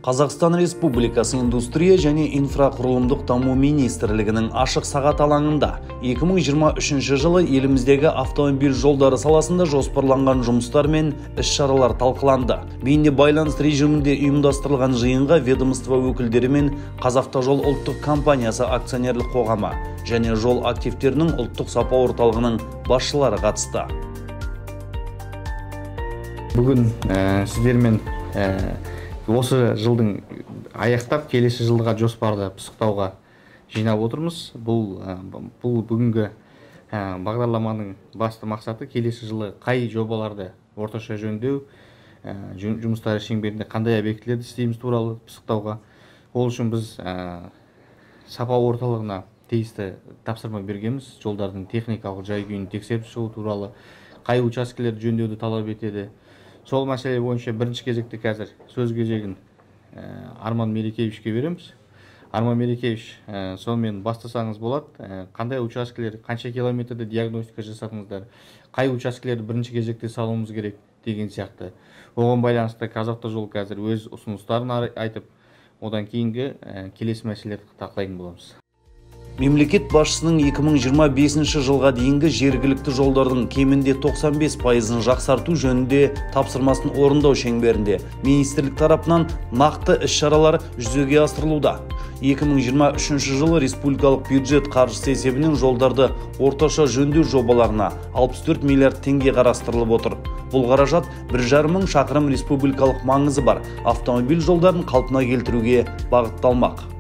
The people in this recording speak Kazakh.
Қазақстан Республикасы Индустрия және инфрақұрылымдық даму министрлігінің ашық сағат алаңында 2023 жылы еліміздегі автомобиль жолдары саласында жоспарланған жұмыстар мен іс-шаралар талқыланды. Бейне байланыс режимінде ұйымдастырылған жиынға ведомство өкілдері мен Қазавтожол ұлттық компаниясы акционерлік қоғамы және жол активтерінің ұлттық сапа орталығының басшылары қатысты. Бүгін сіздермен осы жылдың аяқтап келесі жылға жоспарды пысықтауға жинап отырмыз. Бұл бүгінгі бағдарламаның басты мақсаты келесі жылы қай жобаларды орташа жөндеу жұмыстары шеңберінде қандай объектілерді істейміз туралы пысықтауға. Ол үшін біз сапа орталығына тиісті тапсырма бергенбіз. Жолдардың техникалық жай-күйін тексеріп шығу туралы, қай учаскелерді жөндеуді талап етеді. Сол мәселе бойынша бірінші кезекте қазір сөз кезегін Арман Мерекеевичке береміз. Арман Мерекеевич, сонымен бастасаңыз болады. Қандай учаскелер, қанша километрде диагностика жасадыңыздар, қай учаскелерді бірінші кезекте салуымыз керек деген сияқты. Оған байланысты Қазавтожол қазір өз ұсыныстарын айтып, одан кейінгі келесі мәселелерді талқылайтын боламыз. Мемлекет басшысының 2025 жылға дейінгі жергілікті жолдардың кемінде 95%-ын жақсарту жөнінде тапсырмасын орындау шеңберінде министрлік тарапынан нақты іс-шаралар жүзеге асырылуда. 2023 жылы республикалық бюджет қаржысы есебінен жолдарды орташа жөндеу жобаларына 64 миллиард теңге қарастырылып отыр. Бұл қаражат 1,5 мың шақырым республикалық маңызы бар автомобиль жолдарын қалпына келтіруге бағытталмақ.